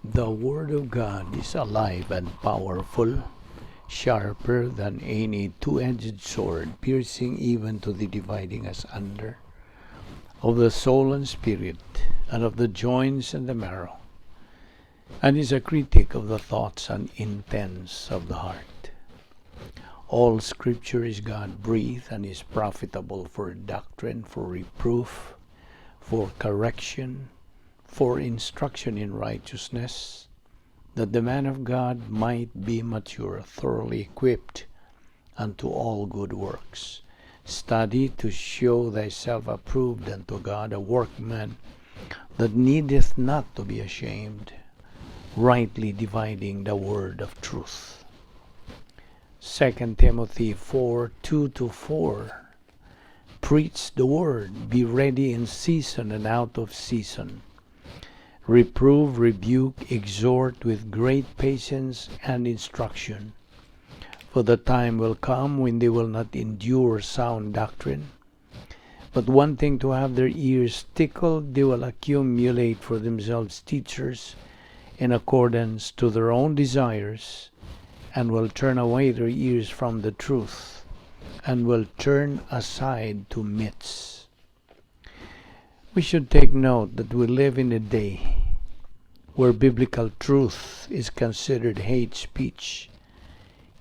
The Word of God is alive and powerful, sharper than any two-edged sword, piercing even to the dividing asunder of the soul and spirit, and of the joints and the marrow, and is a critic of the thoughts and intents of the heart. All Scripture is God breathed and is profitable for doctrine, for reproof, for correction, for instruction in righteousness, that the man of God might be mature, thoroughly equipped unto all good works. Study to show thyself approved unto God, a workman that needeth not to be ashamed, rightly dividing the word of truth. 2 Timothy 4:2-4. Preach the word, be ready in season and out of season. Reprove, rebuke, exhort with great patience and instruction. For the time will come when they will not endure sound doctrine, but wanting to have their ears tickled, they will accumulate for themselves teachers in accordance to their own desires, and will turn away their ears from the truth, and will turn aside to myths. We should take note that we live in a day where biblical truth is considered hate speech,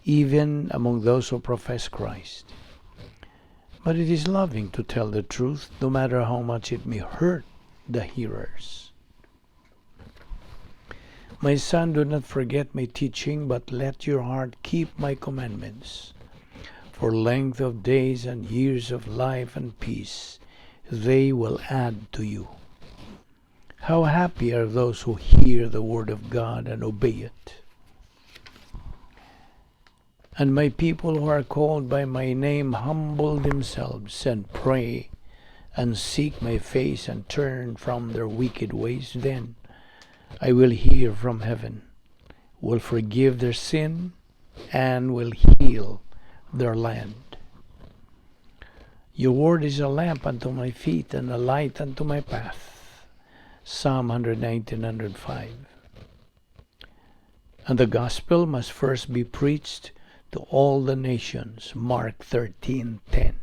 even among those who profess Christ. But it is loving to tell the truth, no matter how much it may hurt the hearers. My son, do not forget my teaching, but let your heart keep my commandments. For length of days and years of life and peace, they will add to you. How happy are those who hear the word of God and obey it. And my people who are called by my name humble themselves and pray and seek my face and turn from their wicked ways, then I will hear from heaven, will forgive their sin, and will heal their land. Your word is a lamp unto my feet and a light unto my path. Psalm 119, 105. And the gospel must first be preached to all the nations. Mark 13:10.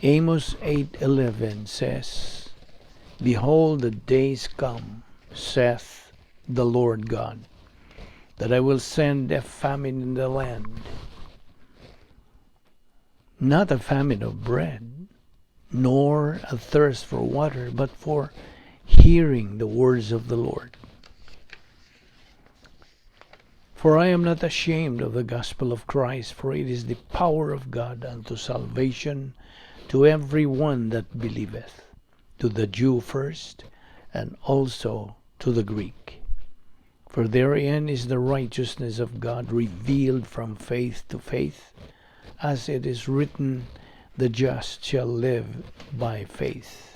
Amos 8:11 says, "Behold, the days come, saith the Lord God, that I will send a famine in the land, not a famine of bread, nor a thirst for water, but for hearing the words of the Lord. For I am not ashamed of the gospel of Christ, for it is the power of God unto salvation to every one that believeth, to the Jew first, and also to the Greek. For therein is the righteousness of God revealed from faith to faith, as it is written, 'The just shall live by faith.'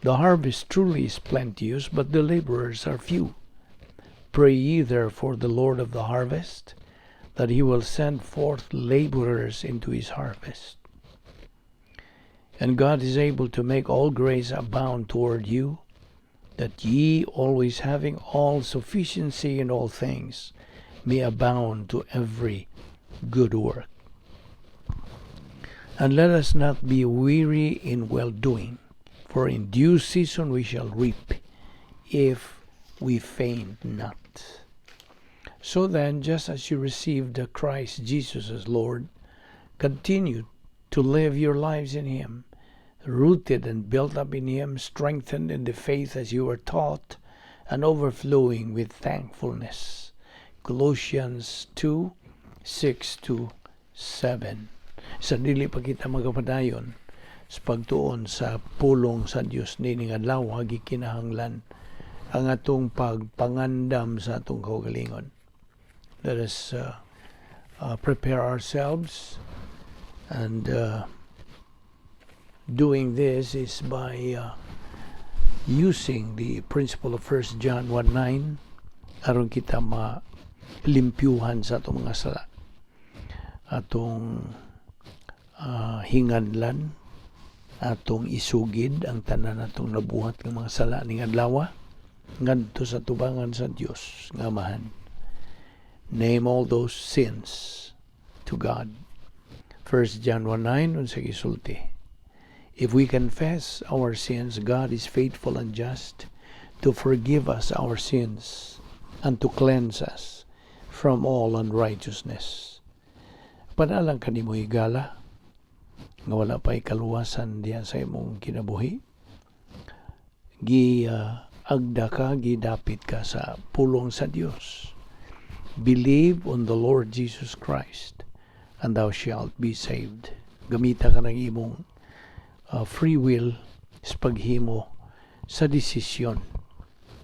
The harvest truly is plenteous, but the laborers are few. Pray ye therefore the Lord of the harvest, that he will send forth laborers into his harvest. And God is able to make all grace abound toward you, that ye, always having all sufficiency in all things, may abound to every good work. And let us not be weary in well doing, for in due season we shall reap, if we faint not. So then, just as you received the Christ Jesus as Lord, continue to live your lives in Him, rooted and built up in Him, strengthened in the faith as you were taught, and overflowing with thankfulness." Colossians 2:6-7. Sa dili pa kita magapadayon sa pagtuon sa pulong sa Dios nining adlaw, gikinahanglan ang atong pagpangandam sa atong kaugalingon. Let us prepare ourselves, and doing this is by using the principle of 1 John 1:9 aron kita malimpyuhan sa atong mga sala. Atong hinganlan, atong isugid ang tanan atong nabuhat ng mga sala ning adlaw. ngadto sa tubangan sa Dios nga Amahan. Name all those sins to God. 1 John 1:9, unsa gisulti? "If we confess our sins, God is faithful and just to forgive us our sins and to cleanse us from all unrighteousness." Panalang kanimo, higala, nga wala pa'y kaluwasan diya sa imong kinabuhi. Gi agda ka, gidapit ka sa pulong sa Dios. Believe on the Lord Jesus Christ and thou shalt be saved. Gamita ka ng imong free will sa paghimo sa desisyon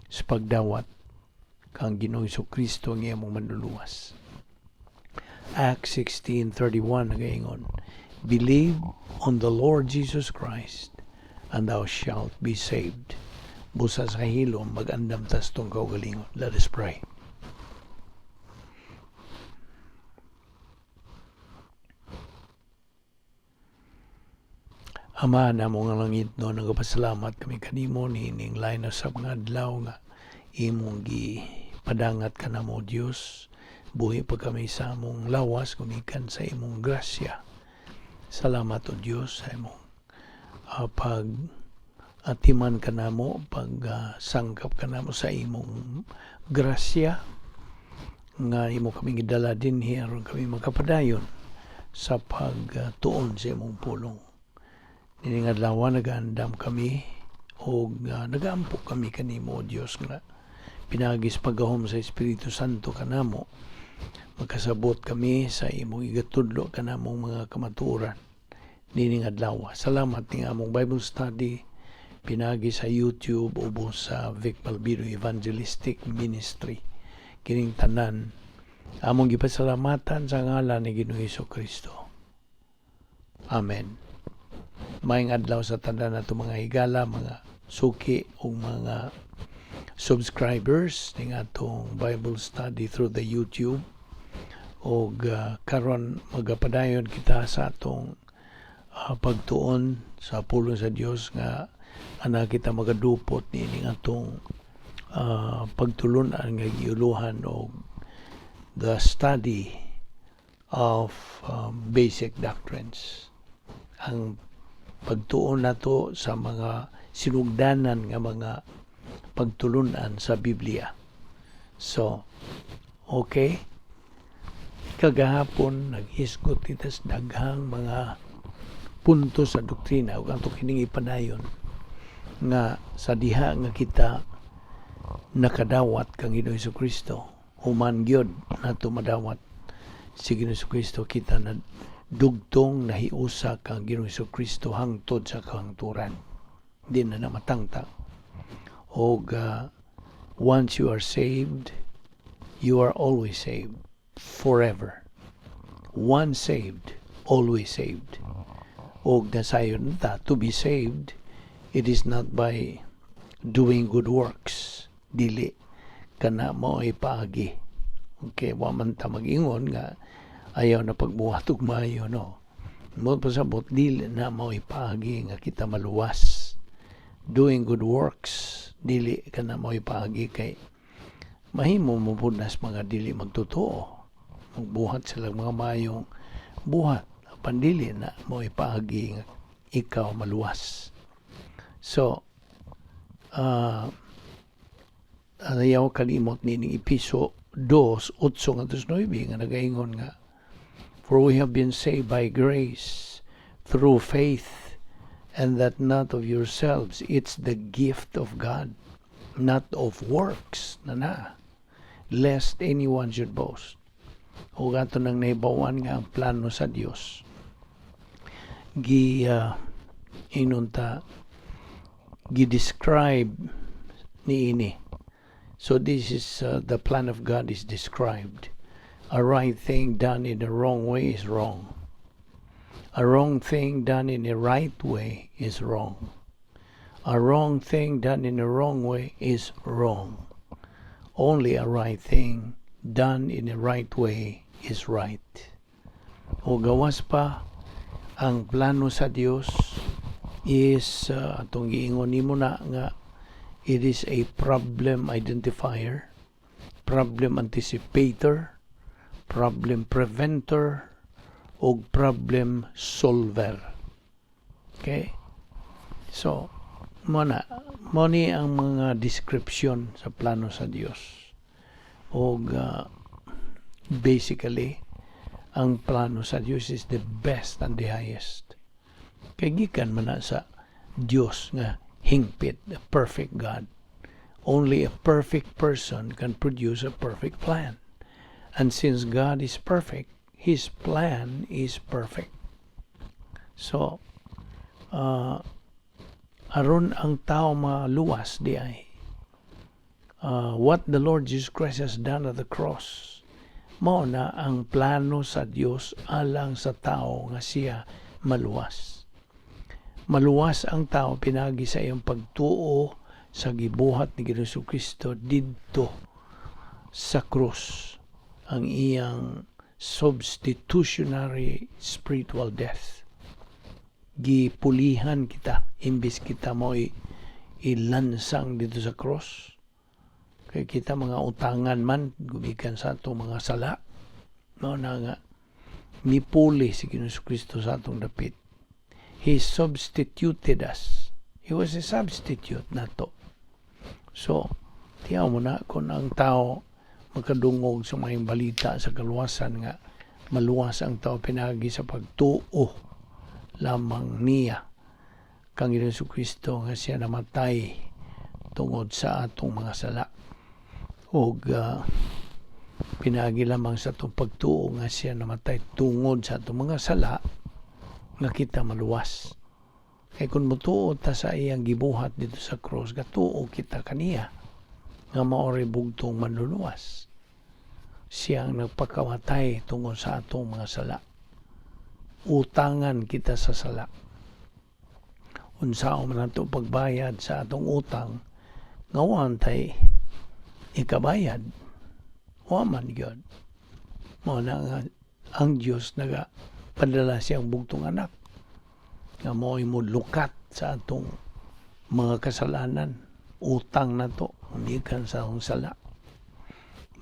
sa pagdawat kang Ginoong Kristo ang imong manluluwas. Acts 16:31 nagaingon, "Believe on the Lord Jesus Christ and thou shalt be saved." Busa sa hilom mag-andam tas tong kaugalingon. Let us pray. Ama namo nga langit no, nagapasalamat kami kanimo niining lain na sa mga adlaw nga imong gi padangat kanamo, Dios. Buhi pa kami sa among lawas gumikan sa imong grasya. Salamat, O Dios, sa imong pag atiman kanamo, pag sangkap kanamo sa imong grasya nga imo kami gidala dinhi aron kami makapadayon sa pagtuon sa imong pulong. Nining adlaw nagaandam kami og nagaampo kami kanimo, O Dios, nga pinaagi sa paggahom sa Espiritu Santo kanamo makasabot kami sa imong igatudlo kanamong mga kamatuoran nining adlaw. Salamat ning among Bible study pinagi sa YouTube ubos sa Vic Balbido Evangelistic Ministry. Kining tanan among gipasalamatan sa ngalan ni Ginoong Kristo. Amen. Maayong adlaw sa tanan nato mga higala, mga suki ug mga subscribers ning atong Bible study through the YouTube. Og karon magapadayon kita sa atong pagtuon sa pulong sa Dios nga ana kita magadupot niining atong pagtulunan nga giuluhan og the study of basic doctrines, ang pagtuon nato sa mga sinugdanan nga mga pagtulunan sa Biblia. So, okay. Kagahapon naghisgot kita sa daghang mga punto sa doktrina ug ato kining ipadayon nga sa diha nga kita nakadawat kang Ginoong Kristo, human gyud nato madawat si Ginoong Kristo, kita na dugtong nahiusa kang Ginoong Kristo hangtod sa kahangturan, di na matangtang. Og once you are saved, you are always saved forever. Once saved, always saved. Og nasayon ta, to be saved, it is not by doing good works. Dili kana mao ay paagi. Okay, wa man ta mag-ingon nga ayaw na pagbuhat og maayo, no. Mo pasabot, dili na mao paagi nga kita maluwas. Doing good works, dili kana mao paagi, kay mahimo mo pud nas mga dili magtotoo. Magbuhat sila mga maayong buhat, apan dili na mao paagi nga ikaw maluwas. So, ayaw kalimot nining Epeso 2, 8 ngadto 9 nga nagaingon nga, "For we have been saved by grace through faith, and that not of yourselves, it's the gift of God, not of works," na na, "lest anyone should boast." O ato nang nahibawan nga ang plano sa Dios gi ingon ta, gi-describe niini. So this is the plan of God is described. A right thing done in the wrong way is wrong. A wrong thing done in the right way is wrong. A wrong thing done in the wrong way is wrong. Only a right thing done in the right way is right. O gawas pa, ang plano sa Dios is atong giingon nimo na nga It is a problem identifier, problem anticipator, problem preventer, o problem solver. Okay? So, mao na, mao ni ang mga description sa plano sa Dios. Og basically, ang plano sa Dios is the best and the highest. Kay gikan man na sa Dios nga hingpit, the perfect God. Only a perfect person can produce a perfect plan. And since God is perfect, His plan is perfect. So, aron ang tao maluwas diay, what the Lord Jesus Christ has done at the cross, mao na ang plano sa Dios alang sa tao nga siya maluwas. Maluwas ang tao pinagi sa iyang pagtuo sa gibuhat ni Ginoong Kristo didto sa krus, ang iyang substitutionary spiritual death. Gipulihan kita imbis kita mo'y ilansang didto sa cross. Kay kita mga utangan man gumikan sa atong mga sala. Mao na nga mipuli si Ginoong Kristo sa atong dapit. He substituted us. He was a substitute nato. So, tiyaw mo na kung ang tao makadungog sa maayong balita sa kaluwasan nga maluwas ang tao pinagi sa pagtuo lamang niya kang Ginoong Kristo nga siya namatay tungod sa atong mga sala ug pinagi lamang sa atong pagtuo nga siya namatay tungod sa atong mga sala nga kita maluwas. Kay kung motuo ta sa iyang gibuhat didto sa cross, gatuo kita kaniya nga mao ray bugtong manluluwas. Siya ang nagpakamatay tungod sa atong mga sala. Utangan kita sa sala. Unsaon man nato pagbayad sa atong utang nga wa tay ikabayad? Wa man gyud. Mao na nga ang Dios naga padala siyang bugtong anak nga mo'y lukat sa atong mga kasalanan, utang nato gikan sa atong sala.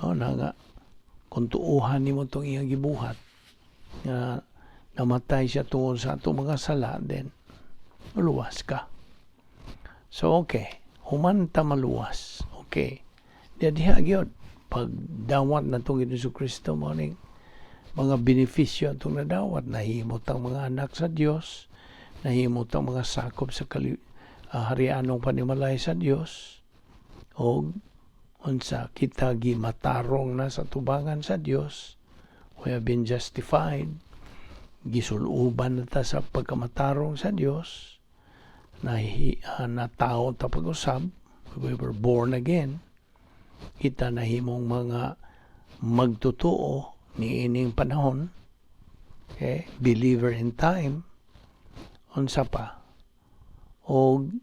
Mao na nga kung tuuhan nimo tong iyang gibuhat nga namatay siya tungod sa atong mga sala, then maluwas ka. So okay, human ta maluwas, okay, diha diha gyud pagdawat natong Ginoong Kristo, mao ning mga benepisyo atong nadawat. Nahimo tang mga anak sa Dios, nahimo tang mga sakop sa harianong panimalay sa Dios, og unsa kita, gimatarong na sa tubangan sa Dios. We have been justified. Gisuluban na ta sa pagkamatarong sa Dios. Natao ta pag-usab. We were born again. Kita nahimong mga magtotoo niining panahon, okay, believer in time. Unsa pa? Og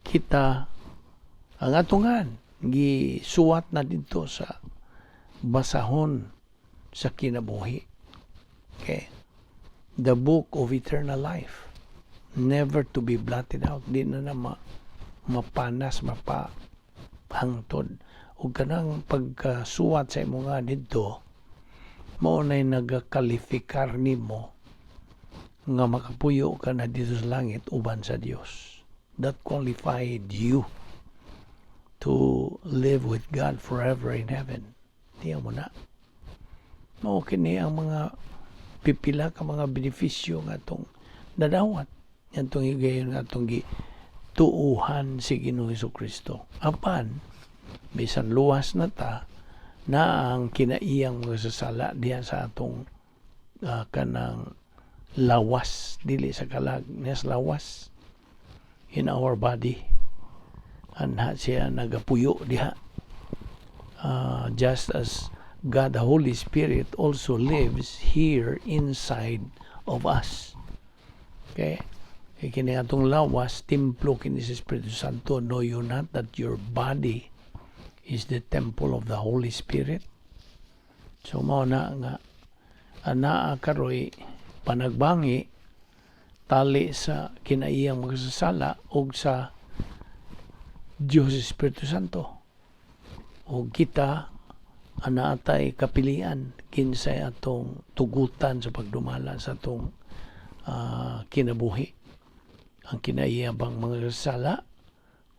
kita, ang atungan gisuwat na didto sa basahon sa kinabuhi, okay, the book of eternal life, never to be blotted out. Di na na mapanas, mapahangtod. Ug kanang pagkasuwat sa imo nga didto, mao nay nagakalifikar nimo nga makapuyo ka na didto sa langit uban sa Dios. That qualified you to live with God forever in heaven. Tiyaw mo na. Mao kini ang mga pipila ka mga benepisyo nga atong nadawat atong higayon nga atong gituuhan si Ginoong Kristo. Apan bisan luwas na ta, na ang kinaiyang mga sasala diha sa atong kanang lawas, dili sa kalag, nes lawas, in our body, anha siya nagapuyo diha, just as God the Holy Spirit also lives here inside of us, okay? Kay kini atong lawas, templo kini sa Espiritu Santo. Know you not that your body is the temple of the Holy Spirit? So mao na nga anaa karoy panagbangi tali sa kinaiyang makasasala og sa Diyos Espiritu Santo. O kita ana atay kapilian kinsay atong tugutan sa pagdumala sa atong kinabuhi. Ang kinaiya bang mga sala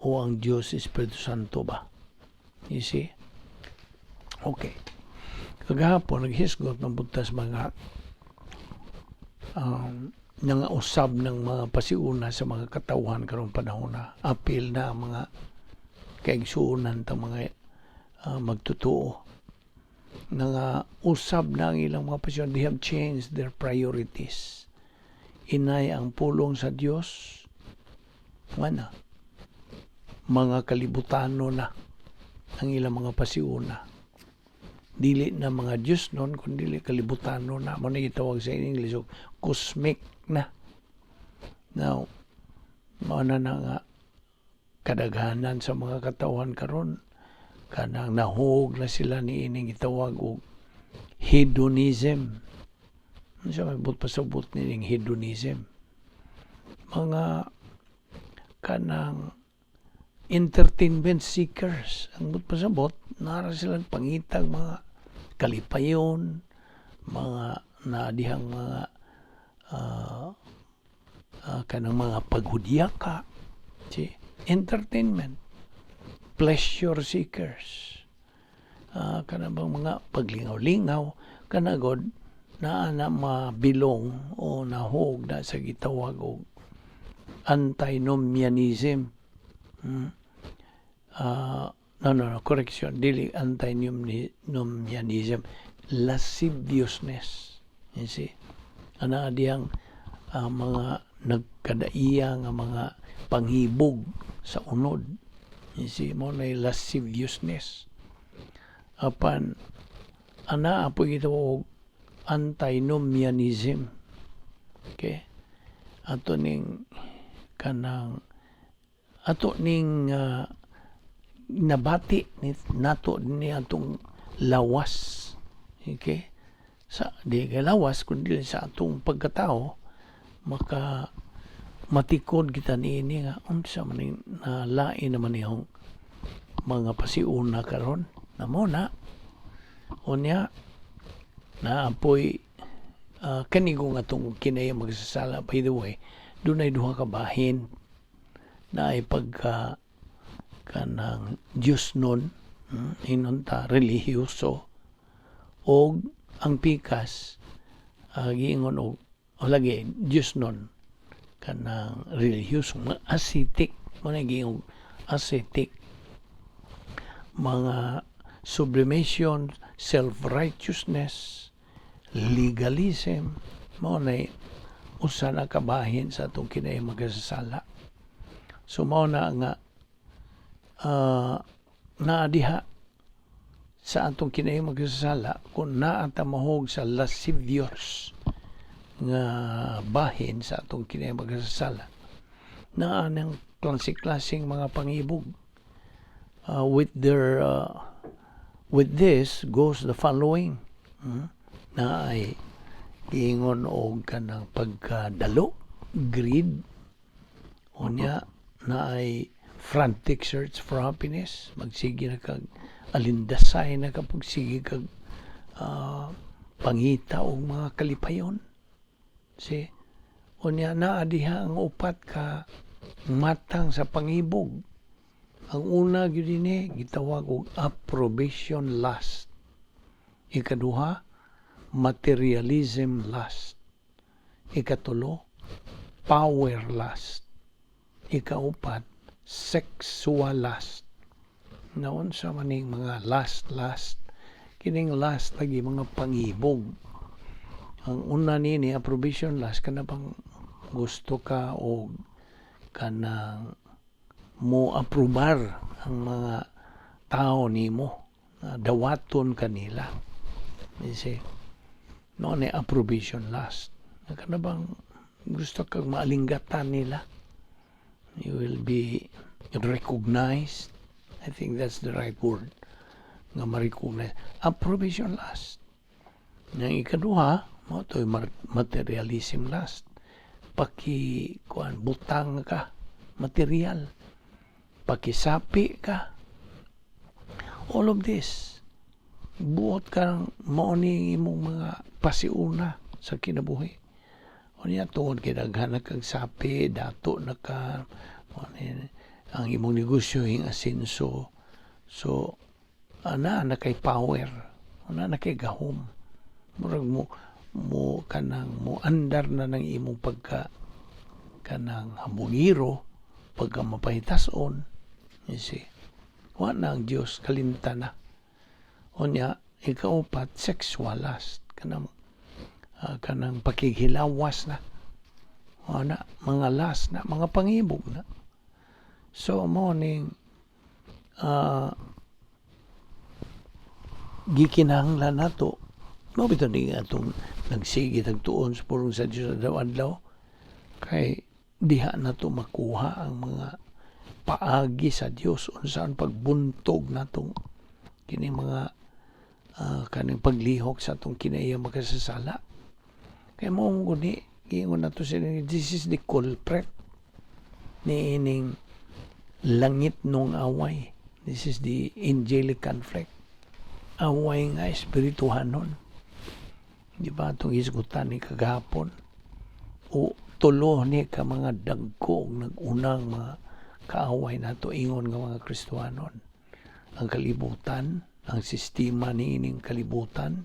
o ang Diyos Espiritu Santo ba? You see? Okay. Kagahapon, naghisgot ng butas mga nga usab ng mga pasiuna sa mga katawhan karong panahon na apil na ang mga kaigsuonan ta mga magtotoo nga usab na ang ilang mga pasiuna. They have changed their priorities. Inay ang pulong sa Dios nga mga kalibutano na ang ilang mga pasiuna, dili na mga Diyos nun kundi kalibutano na mo na gitawag sa English og cosmic na. Now, mao na na nga kadaghanan sa mga katawhan karon kanang nahug na sila ni ining gitawag og hedonism. Unsa may buot pasabot nining hedonism? Mga kanang entertainment seekers. Ang buot pasabot, nara sila pangitag mga kalipayon, mga nadihang mga kanang mga paghudyaka, see? Entertainment, pleasure seekers, kanang bang mga paglingaw-lingaw, kanagod naa na mabilong o nahog na sa gitawag og antinomianism. No, correction. Dili antinomianism. Lasciviousness. You see? Ana diyang mga nagkadaiya nga mga panghibog sa unod. You see, mo na lasciviousness. Apan ana apoy gitawag og antinomianism. Okay? Ato ning kanang ato ning nabati ni nato ni atong lawas. Okay? Sa di kay lawas kundi sa atong pagkatao, maka matikod kita niini nga unsa man ning nalain naman niyong mga pasiuna karon na mo na. Unya naapoy kanigong atong kinaya magsasala. By the way, dunay duha ka bahin na ay pagka kanang Diyos nun, inon ta relihiyoso, og ang pikas giingon og o lagi Diyos nun kanang relihiyoso mga ascetic mo na giingon ascetic, mga sublimation, self-righteousness, legalism. Mao na usa na kabahin sa atong kinay magasasala. So mao na nga naa diha sa atong kinay magasasala, kung naa ta mahog sa lascivious nga bahin sa atong kinay magasasala, naa ng klase-klaseng mga pangibog. With this goes the following. Na ay giingon og kanang pagkadalo, greed. Unya na ay frantic search for happiness, magsige na kag alindasay na ka, pagsige kag pangita og mga kalipayon. Si unya naa diha ang upat ka matang sa pangibog. Ang una gyud ini gitawag og approbation lust. Ikaduha, materialism lust. Ikatulo, power lust. Ikaupat, sexual lust. Naunsa man ning mga lust lust? Kining lust lagi mga pangibog. Ang una nini, approbation lust, kana bang gusto ka og kanang mo aprobar ang mga tao nimo, dawaton kanila. You see? No ni approbation lust. Kana bang gusto kag maalinggatan nila. You will be recognized. I think that's the right word. Nga ma-recognize. Approbation lust. Ang ikaduha, mo to'y materialism lust. Paki kuan butang ka, material. Pakisapi ka. All of this. Buot ka mao ni imong mga pasiuna sa kinabuhi. Unya tungod kay daghan na kag sapi, dato na ka, mao ni ang imong negosyo hing asenso. So, ana na kay power, ana na kay gahom. Murag mo kanang mo andar na ng imong pagka kanang hambugiro, pagka mapahitason, you see. Wa na ang Dios, kalimtan na. Unya, ikaupat, sexual lust, kanang pakighilawas na. Ana, mga lust na, mga pangibog na. So, mo ning gikinahanglan nato mao bitaw ni atong nagsige tagtuon sa pulong sa Dios adlaw-adlaw kay diha nato makuha ang mga paagi sa Dios unsaon pagbuntog natong kini mga kaning paglihok sa atong kinaiya makasasala. Kay mao guni giingon nato sa, this is the culprit ni ining langit nung away. This is the angelic conflict, away nga espirituhanon. Di ba itong hisgutan ni kagahapon o tulo ni ka mga dagko og nag-unang mga kaaway nato ingon nga mga Kristohanon? Ang kalibutan, ang sistema ni ining kalibutan,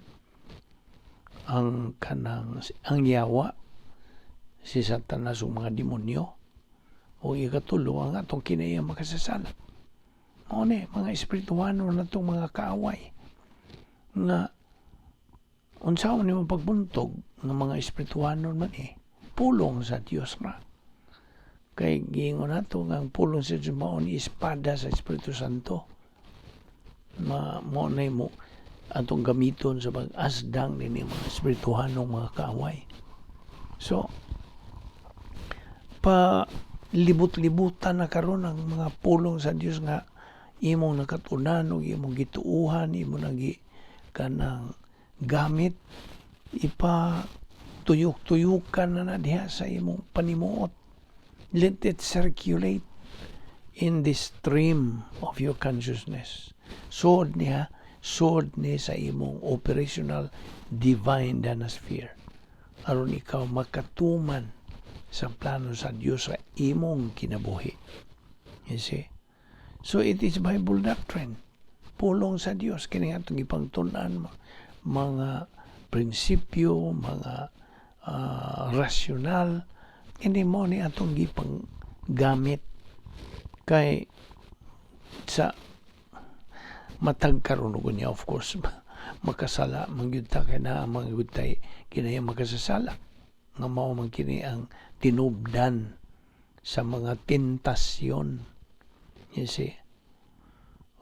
ang kanang ang yawa, si Satanas ug mga demonyo, o ikatulo, ang atong kinaiya makasasala. Mao ni mga espirituhanon natong mga kaaway nga unsaon nimo pagbuntog ng mga espirituhanon man eh pulong sa Dios ra. Kay giingon nato nga ang pulong sa Dios mao ni espada sa Espiritu Santo. Ma mo na mo atong gamiton sa pag-asdang nini mga espirituhanong mga kaaway. So, pa libot-libutan na karon ang mga pulong sa Dios nga imong nakatunan ug imong gituuhan, imo nagi kanang gamit, ipa tuyok-tuyukan na na diha sa imong panimuot. Let it circulate in the stream of your consciousness. Sod niya, sod ni sa imong operational divine danasphere aron ikaw makatuman sa plano sa Dios sa imong kinabuhi. You see? So it is Bible doctrine. Pulong sa Dios kini atong ipangtun-an, mga prinsipyo, mga rasyonal, kini mo ni atong gipang gamit kay sa matag karon niya, of course, makasala man gyud ta kay naa man gyud tay kinaya makasasala nga mao man kini ang tinubdan sa mga tentasyon, you see.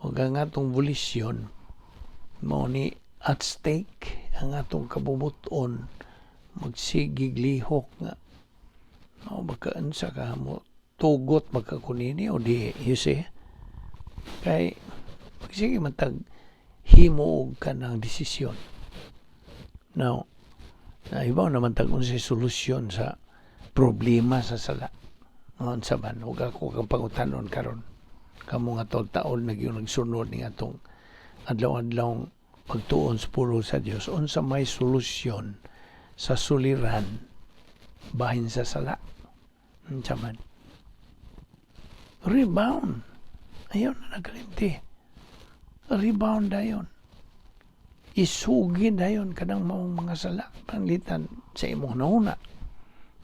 Ug ang atong volisyon mao ni at stake, ang atong kabubuton magsigig lihok nga mao baka unsa ka mo tugot magkakunini o di, you see. Kay sige matag himo og kanang desisyon. Now, naibaw naman tag unsay solusyon sa problema sa sala. Unsa man? Ug ako kang pangutanon karon, kamo nga taon na gyud nagsunod ni atong adlaw-adlaw pagtuon sa pulong sa Dios, unsa may solusyon sa suliran bahin sa sala? Unsa man? Rebound. Ayaw na nagkalimti. Rebound dayon. Isugi dayon kanang maong mga sala panglitan sa imong nauna.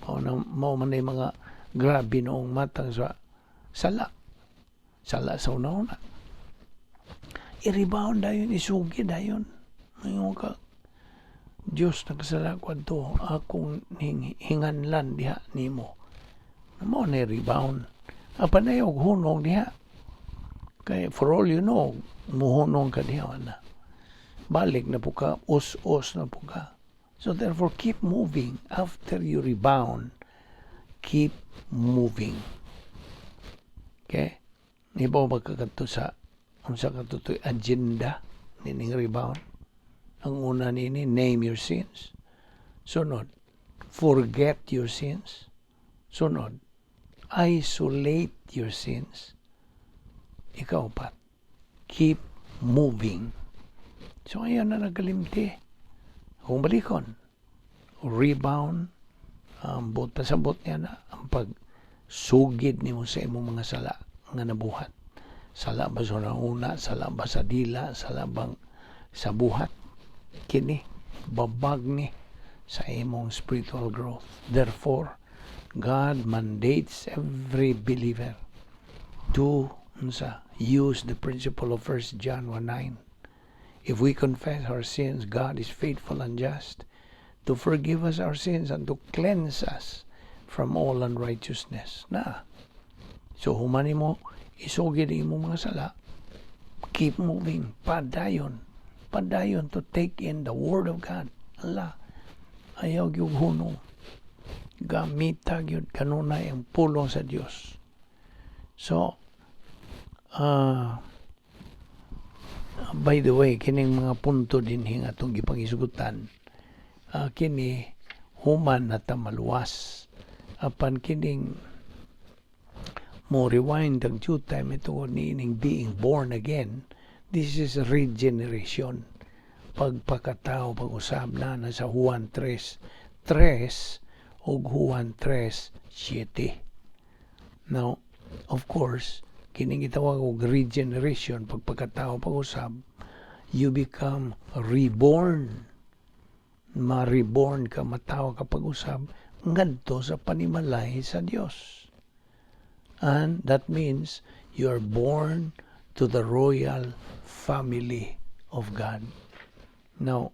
Mao na mao man ay mga grabe noong matang sa sala. Sala sa una-una. I-rebound dayon, isugi dayon. Ngayon ka, "Diyos, nagkasala ko adto, akong hinganlan diha nimo." Mao na rebound. Apan ayaw hunong diha. Kay for all you know, muhunong ka diha na. Balik na po ka, us-us na po ka. So therefore, keep moving. After you rebound, keep moving. Okay? Ibaw magkakadto sa unsa katutoy agenda nining rebound. Ang una nini, name your sins. Sunod, forget your sins. Sunod, isolate your sins. Ikaupat, keep moving. So ayaw na nagkalimti. Kung balikon, rebound, ang buot pasabot niya na, ang pagsugid nimo sa imong mga sala nga nabuhat. Sala ba sa una, sala ba sa dila, sala bang sa buhat. Kini, babag ni sa imong spiritual growth. Therefore, God mandates every believer to, unsa, use the principle of 1 John 1:9. If we confess our sins, God is faithful and just to forgive us our sins and to cleanse us from all unrighteousness. Na. So, human mo isugid imong mga sala, keep moving, padayon, padayon to take in the Word of God. Allah, ayaw gyud hunong. Gamita gyud kanunay ang pulong sa Dios. So, by the way, kining mga punto din nga atong gipangisugutan, kini human na ta maluwas. Apan kining mo rewind ang due time ito niining being born again, this is regeneration. Pagpakatao, pag-usab na na sa Juan 3:3 ug Juan 3:7. Now, of course, kining gitawag og regeneration, pagpakatao pag-usab, you become reborn. Ma-reborn ka, matawo ka pag-usab ngadto sa panimalay sa Dios. And that means you are born to the royal family of God. Now,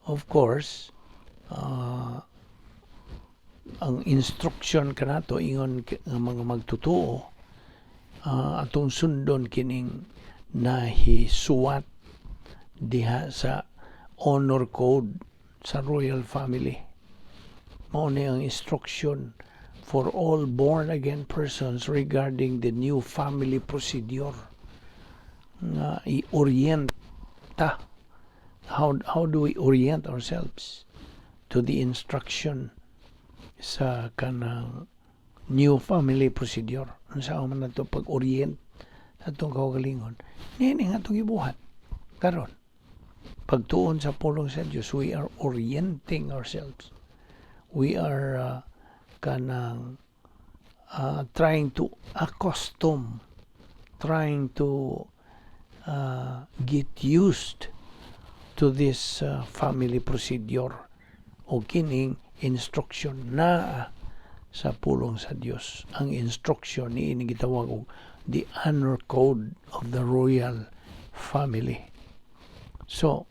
of course, ang instruction kanato ingon nga mga magtutuo, atong sundon kining nahisuwat diha sa honor code sa royal family. Mao ni ang instruction for all born again persons regarding the new family procedure nga i-orient ta. How do we orient ourselves to the instruction sa kanang new family procedure? Unsa man nato pag-orient sa atong kaugalingon niini nga atong gibuhat karon, pagtuon sa pulong sa Dios? We are orienting ourselves. We are kanang trying to accustom, trying to get used to this family procedure o kining instruction na sa pulong sa Dios. Ang instruction ni ini gitawag og the honor code of the royal family. So,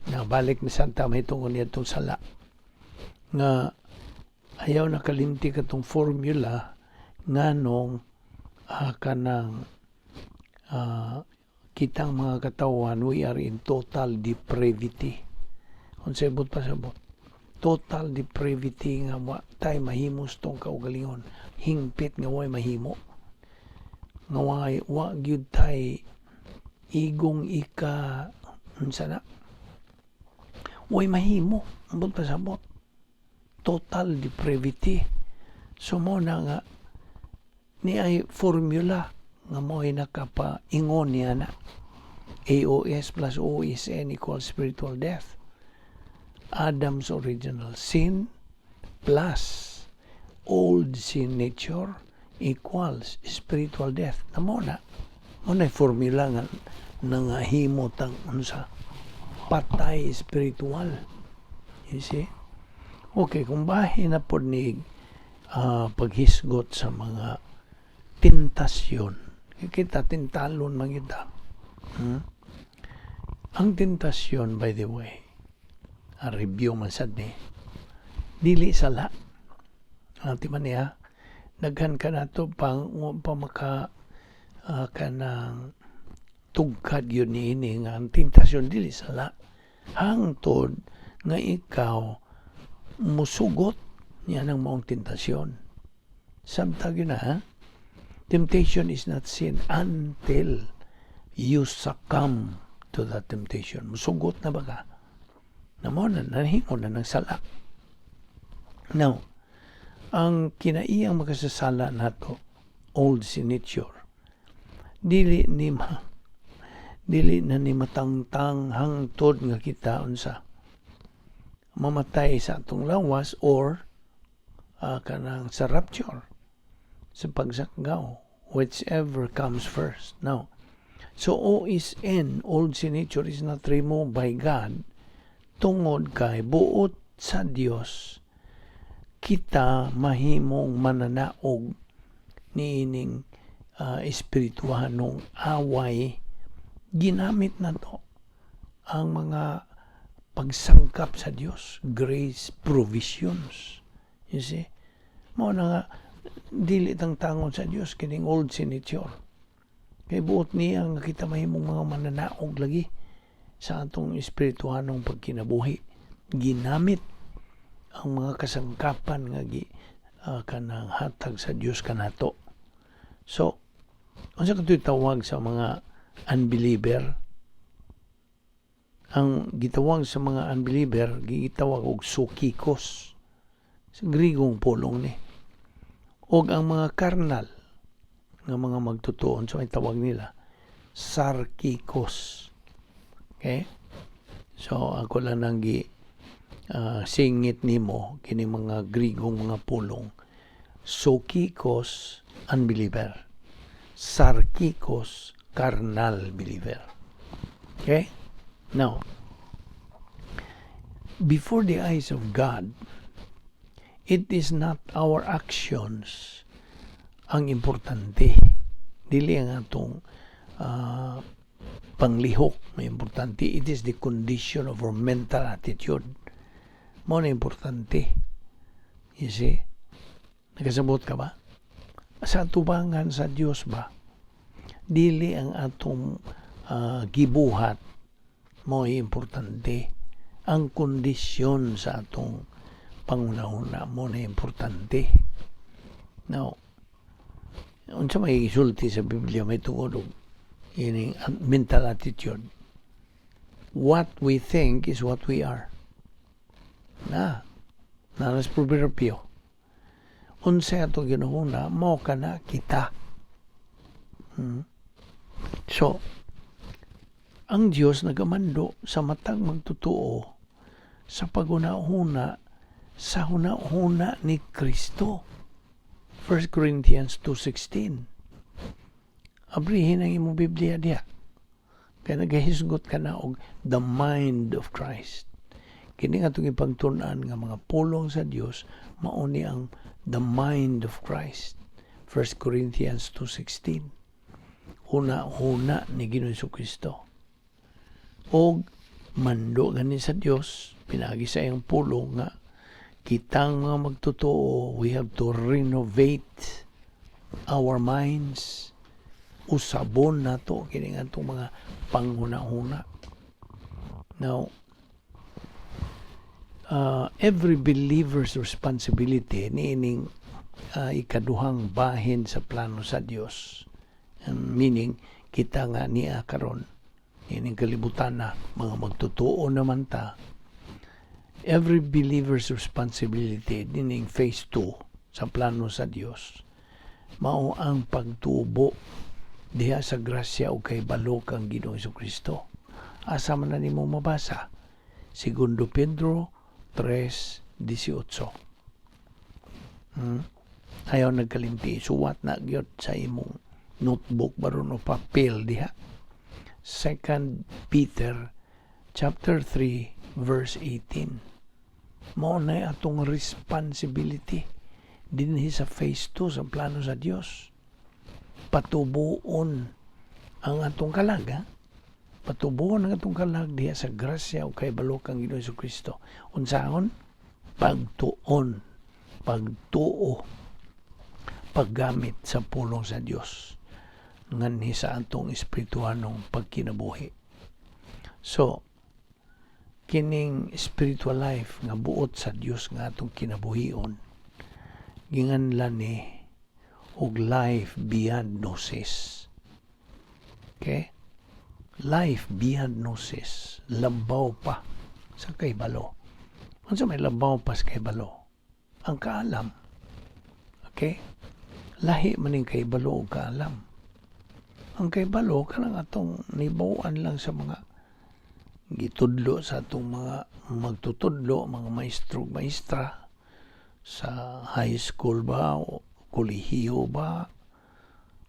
nabalik ni Santa may tungod niya itong sala nga ayaw nakalimti katong formula nganong kanang kitang mga katawan, we are in total depravity. Unsay buot pasabot? Total depravity nga wa tay mahimo sa atong kaugalingon, hingpit nga way mahimo, nga wa gyud tay igong ika, unsa na, way mahimo. Ang buot pasabot, total depravity. So mo na nga ni ay formula nga mo ay nakapaingon niya na AOS plus OSN equals spiritual death. Adam's original sin plus old sin nature equals spiritual death. Na mo na. Mo na formula nga nangahimo tang unsa, patay spiritual. You see? Okay, kung bahin na pod ni paghisgot sa mga tentasyon. Kita tintalon man kita. Ang tentasyon, by the way, ang review man sad ni, dili sala. Ang timan niya, daghan ka na to pang pa maka kanang tugkad yun ni ini nga ang tentasyon dili sala hangtod nga ikaw musugot niya ng maong tentasyon. Samtang yun na, ha? Temptation is not sin until you succumb to that temptation. Musugot na ba ka? Na mo na, nahimo na ng sala. Now, ang kinaiyang makasasala nato, old sin nature, Dili na ni matangtang hangtod nga kita unsa, mamatay sa atong lawas or kanang sa rapture, sa pagsakgaw, whichever comes first. Now, so OSN, old sin nature, is not removed by God tungod kay buot sa Dios kita mahimong mananaog niining espirituhanong away. Ginamit nato ang mga pagsangkap sa Dios, grace provisions, you see. Mao na nga dili tangtangon sa Dios kining old sin nature kay buot niya nga kita mahimong mga mananaog lagi sa atong espirituhanong pagkinabuhi. Ginamit ang mga kasangkapan nga gi kanang hatag sa Dios kanato. So unsa kato'y tawag sa mga unbeliever? Ang gitawag sa mga unbeliever, gitawag og psuchikos, sa Grigong pulong ni. Og ang mga carnal nga mga magtutuon, so ay tawag nila sarkikos. Okay, so ako lang nang gi singit nimo kini mga Grigong mga pulong: psuchikos, unbeliever; sarkikos, carnal believer. Okay? Now, before the eyes of God, it is not our actions ang importante. Dili ang atong panglihok may importante. It is the condition of our mental attitude. Mao na importante. You see? Nakasabot ka ba? Sa tubangan sa Dios ba? Dili ang atong gibuhat mo importante. Ang kondisyon sa atong panghuna-huna mao na importante. Now, unsa may isulti sa Biblia may tungod og ining mental attitude? What we think is what we are. Na, naras proverbio. Unsa atong ginahuna, mao kana kita. So, ang Dios nagamando sa matag magtotoo sa paghuna-huna sa huna-huna ni Kristo. 1 Corinthians 2:16. Abrihin ang imong Biblia diha. Kaya nagahisgot ka na og the mind of Christ. Kini nga itong ipagtun-an nga mga pulong sa Dios, mao ni ang the mind of Christ. 1 Corinthians 2:16. Huna-huna ni Ginoong Kristo. Og mando gani sa Dios pinagi sa iyang pulong nga kitang mga magtotoo, we have to renovate our minds. Usabon nato kini nga atong mga panghuna-huna. Now, every believer's responsibility niining ikaduhang bahin sa plano sa Dios, meaning kita nga niya karon ining kalibutan na mga magtotoo naman ta, every believer's responsibility dining phase 2 sa plano sa Dios mao ang pagtubo diha sa grasya ug kahibalo kang Ginoong Kristo. Asa man na nimo mabasa? Segundo Pedro 3:18. Ayaw nagkalimti, suwat na gyud sa imong notebook baron o papel diha. Second Peter chapter 3 verse 18. Mao na atong responsibility dinhi sa phase 2 sa plano sa Dios. Patubuon ang atong kalag, ha? Patubuon ang atong kalag diha sa grasya ug kahibalo kang Ginoong Kristo. Unsaon? Pagtuon, pagtuo, paggamit sa pulong sa Dios nganhi sa atong espirituhanong pagkinabuhi. So, kining spiritual life nga buot sa Dios nga atong kinabuhion, ginganlan ni og life beyond gnosis. Okay? Life beyond gnosis, labaw pa sa kahibalo. Unsa may labaw pa sa kahibalo? Ang kaalam. Okay? Lahi man ning kahibalo og kaalam. Ang kahibalo kanang atong nahibaw-an lang sa mga gitudlo sa atong mga magtutudlo, mga maestro, maestra sa high school ba o kolehiyo ba,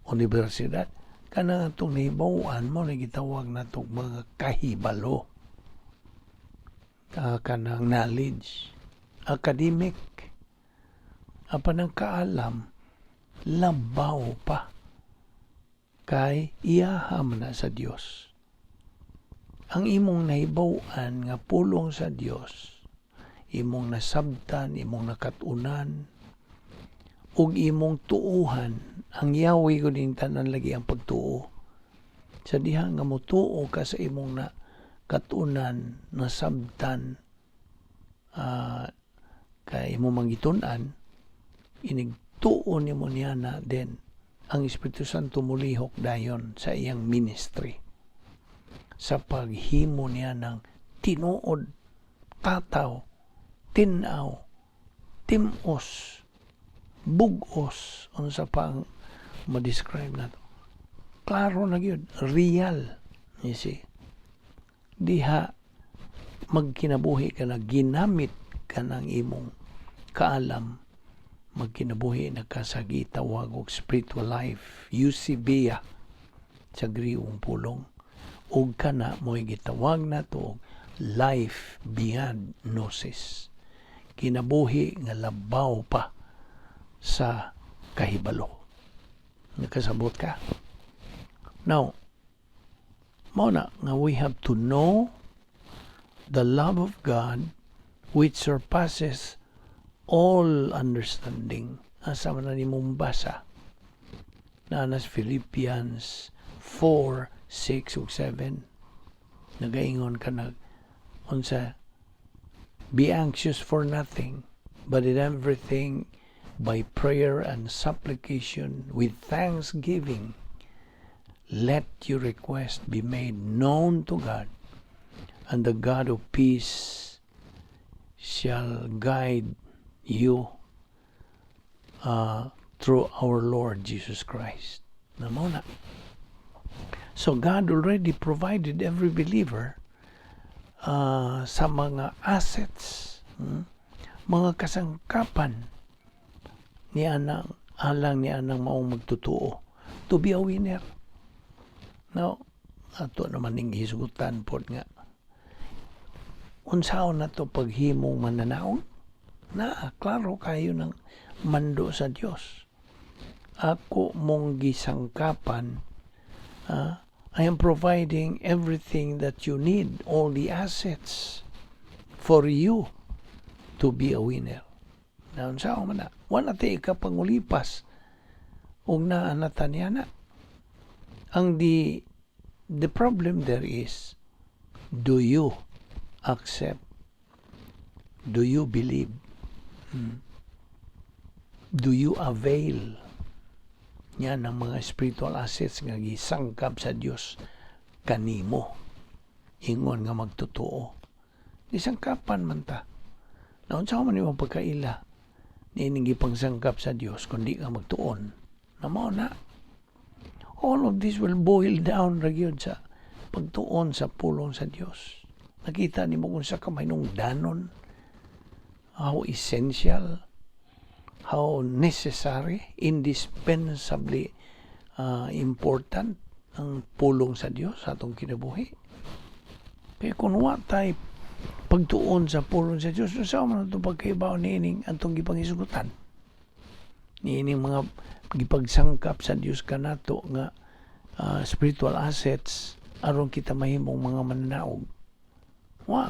universidad, kanang atong nahibaw-an mo na gitawag nato mga kahibalo, kanang knowledge academic. Apan ang kaalam labaw pa kay iyaha man na sa Dios. Ang imong nahibaw-an nga pulong sa Dios, imong nasabtan, imong nakatunan ug imong tuuhan. Ang yawi ko din tanan lagi ang pagtuo. Sa diha nga motuo ka sa imong na katunan, nasabtan, kay imo manggitun-an, inig tuo nimo niya na, then ang Espiritu Santo mulihok dayon sa iyang ministry sa paghimo niya ng tinuod, tataw, tinaw, timos, bugos, unsa pa ang ma-describe nato. Klaro na gyud, real. You see? Diha magkinabuhi ka na ginamit ka ng imong kaalam, magkinabuhi na ka sa gitawag og spiritual life, eusebia sa Griegong pulong, ug kana mo'y gitawag nato og life beyond gnosis, kinabuhi nga labaw pa sa kahibalo. Nakasabot ka? Now, mao na nga we have to know the love of God which surpasses all understanding. Asa man na nimong basa na nas Philippians 4, 6 ug 7. Nagaingon ka nag unsa? "Be anxious for nothing, but in everything by prayer and supplication with thanksgiving let your request be made known to God, and the God of peace shall guide you through our Lord Jesus Christ." Na mao na. So God already provided every believer sa mga assets, mga kasangkapan ni anang alang ni anang maong magtutuo to be a winner. Now, ato naman ning hisgutan pod nga unsaon na to paghimong mananaog na klaro kayo ng mando sa Dios. Ako mong gisangkapan, I am providing everything that you need, all the assets for you to be a winner. Na unsa man na, wala tay ikapangulipas ug naa na ta niya na. Ang the problem there is, do you accept? Do you believe? Do you avail yan ang mga spiritual assets nga gisangkap sa Dios kanimo ingon nga magtotoo? Gisangkapan man ta na. Unsa man imong pagkaila niining gipangsangkap sa Dios kun di ka magtuon na? Mao na, all of this will boil down ra gyud sa pagtuon sa pulong sa Dios. Nakita nimo kung sa danon, how essential, how necessary, indispensably important ang pulong sa Dios sa atong kinabuhi. Kaya kung wa tay pagtuon sa pulong sa Dios, unsa man ato pagkaibaw niining atong gipanghisgutan? Niining mga gipagsangkap sa Dios kanato nga spiritual assets aron kita mahimong mga mananaog. Wa.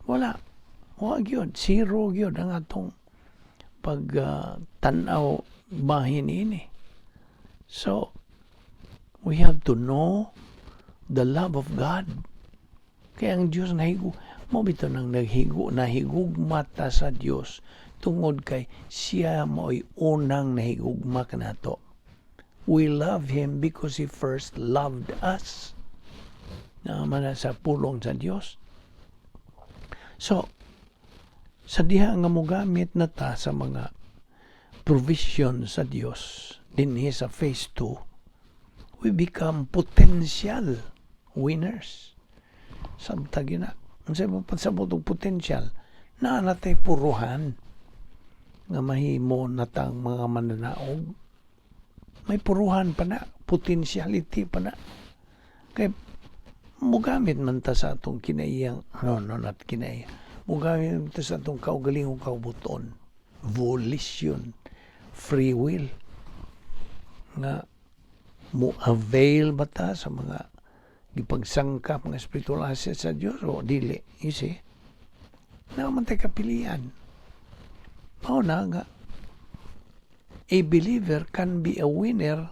Wala. Wa gyud, zero gyud ang atong pag tan-aw bahin ini. So, we have to know the love of God. Kaya ang Diyos nahigu, mao bitaw nang nahigugma ta sa Dios tungod kay siya mo'y unang nahigugma kanato. We love Him because He first loved us. Na man sa pulong sa Dios. So, sa diha nga mogamit na ta sa mga provision sa Dios dinhi sa phase 2. We become potential winners. Samtang na. Ang sa pasabot og potential, naa natay puruhan nga mahimo natang mga mananaog. May puruhan pa na, potentiality pa na. Kay mugamit man ta sa atong kinaiyang, no, not kinaiya. Mugamit man ta sa atong kaugalingong kaubuton. Volition, free will. Nga mo avail ba ta sa mga gipagsangkap nga spiritual assets sa Dios o dili? You see? Naa man tay kapilian. Mao na nga a believer can be a winner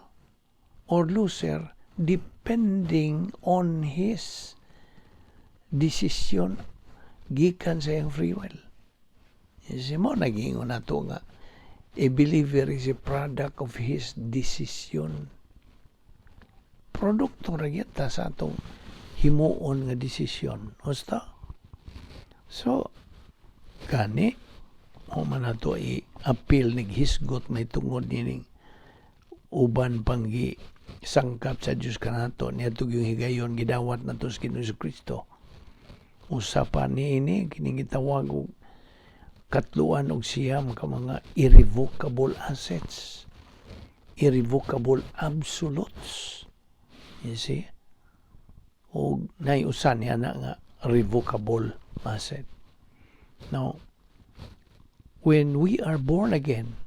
or loser depending on his decision gikan sa iyang free will. You see, mao nagingon nato nga a believer is a product of his decision. Produkto ra gyud ta sa atong himuon nga desisyon. Husto? So, gani, mao man nato i-appeal nig hisgot may tungod nining uban pang sangkap sa Dios kanato niadto yung higayon gidawat nato sa Ginoong Kristo. Usa pa niini kining gitawag og katluan og siyam ka mga irrevocable assets, irrevocable absolutes. You see? Og naay usa niya na nga revocable asset. Now, when we are born again,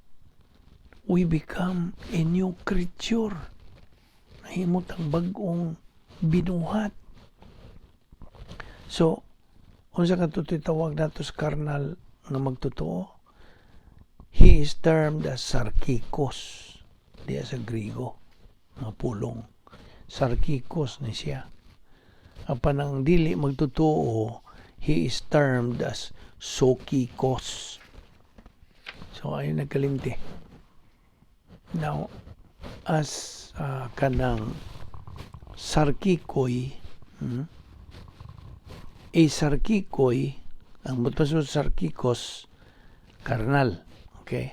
we become a new creature. Nahimot ang bag-ong binuhat. So, unsa ka tawag nato sa karnal nga magtotoo? He is termed as sarkikos. Diya sa Grigo nga pulong. Sarkikos ni siya. Apan ang dili magtotoo, he is termed as sokikos. So ay nagkalimti. Now, as kanang sarkikoy, a sarkikoy, ang butpas sarkikos, karnal, okay?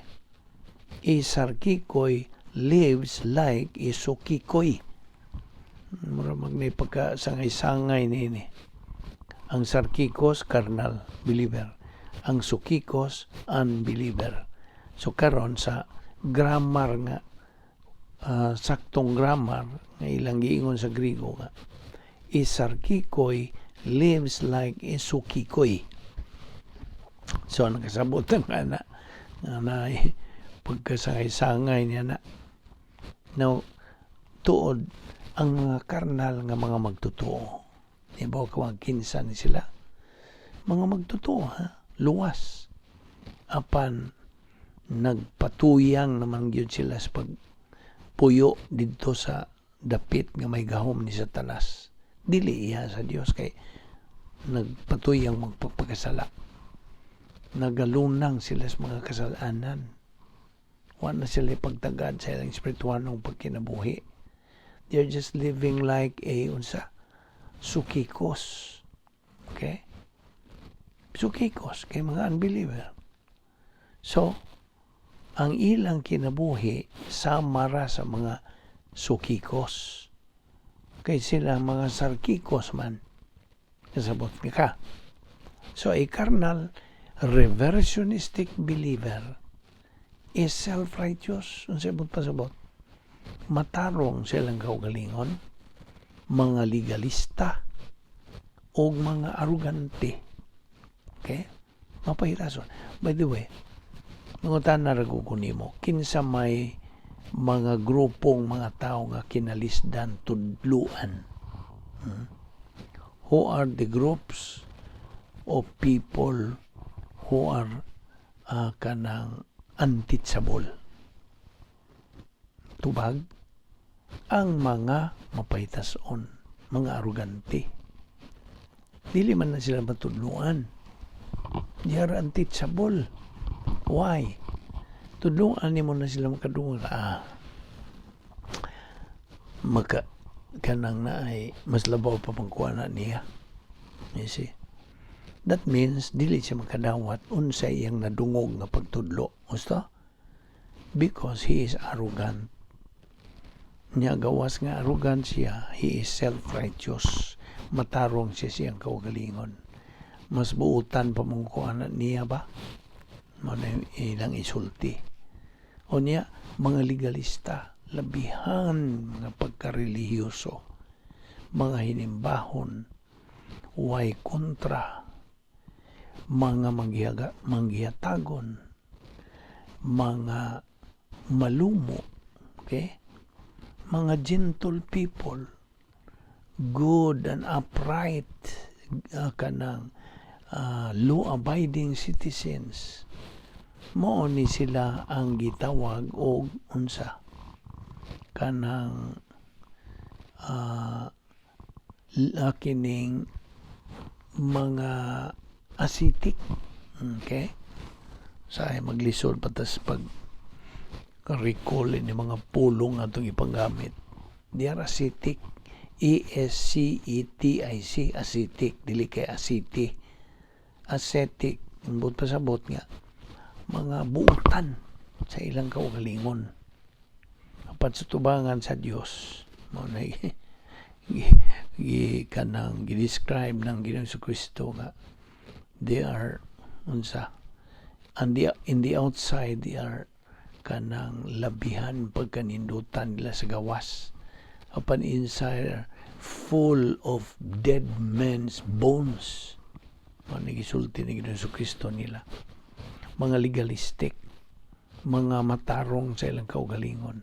A sarkikoy lives like a sokikoy. Mura mag pagka sangay-sangay niini. Ang sarkikos, carnal, believer. Ang sokikos, unbeliever. So karon sa grammar nga saktong grammar nga ilang giingon sa Grigo nga a sarkikoy lives like a sokikoy. So nakasabot nga na nga na pagkasangay-sangay niya na. Now, tuod ang mga karnal nga mga magtotoo. Di ba ka kinsa ni sila? Mga magtotoo, ha? Luwas. Apan nagpatuyang naman gyud sila sa pagpuyo didto sa dapit nga may gahom ni Satanas. Dili iya sa Dios kay nagpatuyang magpapakasala. Nagalunang sila sa mga kasalanan. Wa na sila pagtagad sa ilang espiritualong pagkinabuhi. They're just living like a unsa, sukikos. Okay? Sukikos kay mga unbeliever. So, ang ilang kinabuhi sama ra sa mga sukikos. Kay sila mga sarkikos man. Kasabot ka. So, a carnal reversionistic believer is self-righteous. Unsa ibot pasabot? Matarong silang kaugalingon, mga legalista, o mga arugante. Okay? Mapahirason. By the way, mangutan na ra ko nimo, kinsa may mga grupong mga tao nga kinalisdan tudluan? Who are the groups of people who are kanang unteachable? Tubag ang mga mapahitason, mga arugante. Dili man na sila matudluan. They are unteachable. Why? Tudluan nimo na sila makadungog. Ah, maka kanang na ay mas labaw pa pangkuha na niya. You see? That means dili siya makadawat unsa iyang nadungog nga pagtudlo. Gusto? Because he is arrogant. Nya gawas nga arrogant siya, he is self-righteous. Matarong siya siyang kaugalingon. Mas buutan pa mong kuan niya ba? Mao na ilang isulti. O niya, mga legalista, labihan mga pagkarelihiyoso, mga hinimbahon, way kontra, mga manggihatagon, mga malumo, okay? Mga gentle people, good and upright, kanang law-abiding citizens. Mao ni sila ang gitawag og unsa? Kanang kining mga ascetic. Okay? Sa ay maglisod patas pag recall ni mga pulong atong ipanggamit. They are ascetic. ascetic, ascetic, dili kay asceti. Ascetic, ambot pasabot nga mga buutan sa ilang kaugalingon. Apan sa tubangan sa Dios, mao na gi kanang gi-describe ng Ginoong Kristo nga they are unsa and in the outside they are kanang labihan pagkanindutan nila sa gawas, apan inside full of dead men's bones. Mao ni gisulti ni Ginoong Kristo nila. Mga legalistic, mga matarong sa ilang kaugalingon.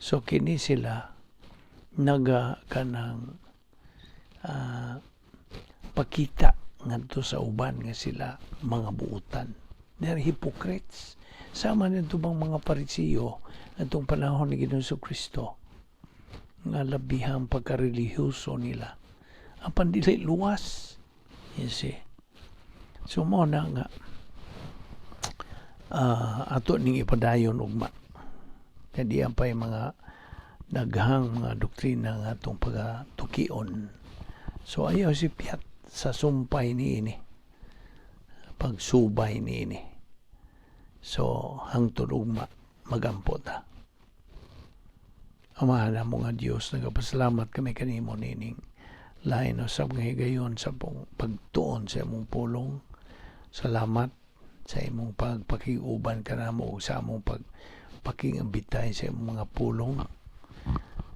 So kini sila naga kanang pakita ngadto sa uban nga sila mga buutan. They are hypocrites. Sama nito bang mga Parisiyo atong panahon ni Ginoong Kristo nga labihang pagkarelihiyoso nila. Apan dili luwas. You see. So mo na nga ato ning ipadayon ugma. Kay diyan pa yung mga daghang mga doktrina nga atong pagatukion. So ayaw si Piat sa sumpay niini. Pagsubay niini. So hangtod ugma, magampo ta. Amahan namo nga Dios, nagapasalamat kami kanimo nining lain usab nga higayon sa pong pagtuon sa imong pulong. Salamat sa imong pagpakiuban kanamo ug sa among pagpakingabitay sa imong mga pulong.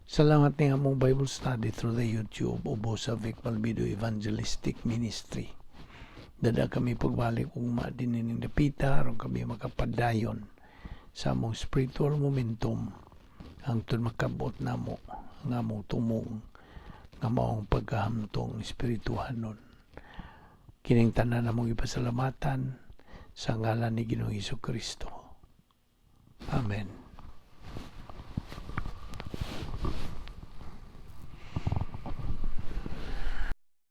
Salamat ni among Bible study through the YouTube ubos sa Vic Malbido Evangelistic Ministry. Dada kami pagbalik ugma din dapita aron kami makapadayon sa among spiritual momentum hangtod makabot namo ang among tumong nga maong pagkahamtong espirituhanon. Kining tanan namong ipasalamatan sa ngalan ni Ginoong Hesus Kristo. Amen.